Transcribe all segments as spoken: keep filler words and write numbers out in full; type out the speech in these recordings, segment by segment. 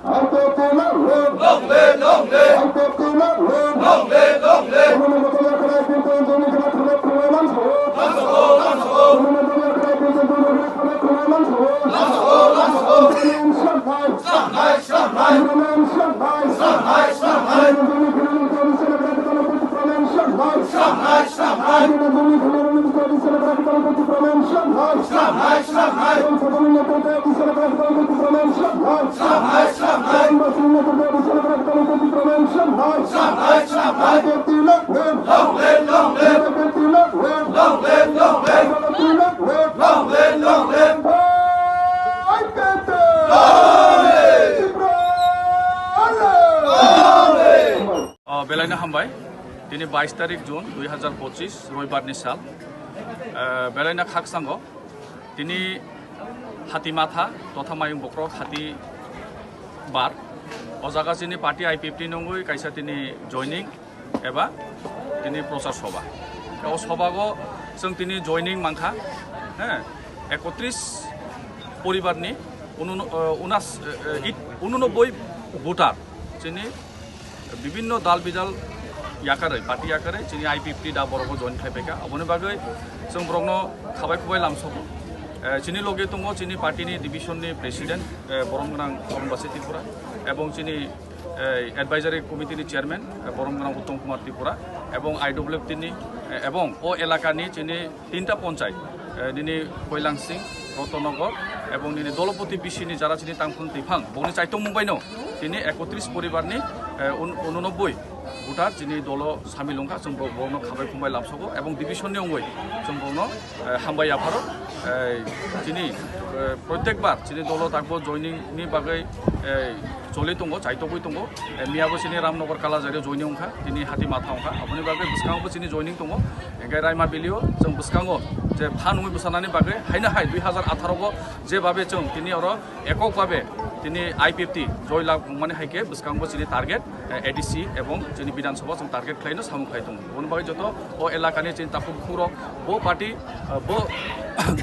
I P F T not win. Long live, long live. I P F T not win. Long live, long live. O, belaino hambai. Tini bais tarik June dui hazar pochis, roibar ni sal. Eh, belaino khaksango. Tini hati matha, totha mayung bokrok hati bar. O jaga chini party I P F T nungwi kaisa tini joining eba tini prochar soba. O sobago chwng tini joining mankha, he, ekotris poribarni unun-, eh, unas-, eh, eh, it-, ununobboi voter chini bibinno dal bijal yakarwi, party yakarwi chini I P F T da borokno join khai paikha. Aboni bagwi chwng borokno khabai khubai lamsogo. Eh, chini loge tongo chini party ni division ni president, eh, borom gwnang Arun Basi Tripura, ebong chini, eh, advisory committee ni chairman, eh, borom gwnang Uttom Kumar Tripura, ebong I W F T ni, eh, ebong o elaka ni chini tinta ponchai, eh, nini Koilangsing, Rotonnogor, ebong nini Dolopoti B C ni jara chini tangphung twiphang, bongni chaitung mungbaino tini ekotris poribarni, eh, un-, ununobboi voter chini dolo samil wngkha, chwng bo-, bono khabai khumbai lamsogo, ebong division ni wngwi chwng bono, eh, hambai yapharo, eh, chini, eh, protekbar chini dolo takbo joining ni bagwi, eh, choli tongo, chaitogwi tongo. Eh, miyabo chini Ramnagar Kalajario joining wngkha, tini hati matha wngkha. Aboni bagwi bwskango chini joining tongo. Hingke Raima Valley-o chwng bwskango je phan wngwi bwsanani bagwi haino hai dui hazar atharo go je babe chwng tini oro ekok babe tini I P F T joy lab wngmani hai khe bwskango chini target, eh, A D C ebong chini Bidhan Sabha chwng target khlaino samung khlai tongo. Aboni bagwi joto o elakani chini takhuk bukhuk rok bo party, eh, bo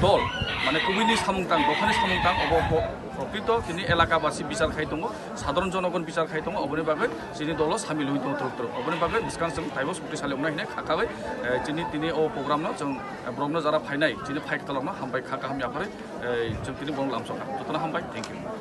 dol mane kubui ni samung tang, dophani samung tang obo bo prokrito tini elaka basi bichar khai tongo. Sadharon jonogon bichar khai tongo, oboni bagwi chini dolo samil wngwi tongo twrwk twrwk. Oboni bagwi bwskang chwng taibo sukti sali wngnai hinwi kha kagwi, eh, chini tini o program no chwng, eh, borokno jara phainai chini fight kalokno hambai kha kaham yapharwi, eh, chwng tini borok lamsokha. Jotono hambai, thank you.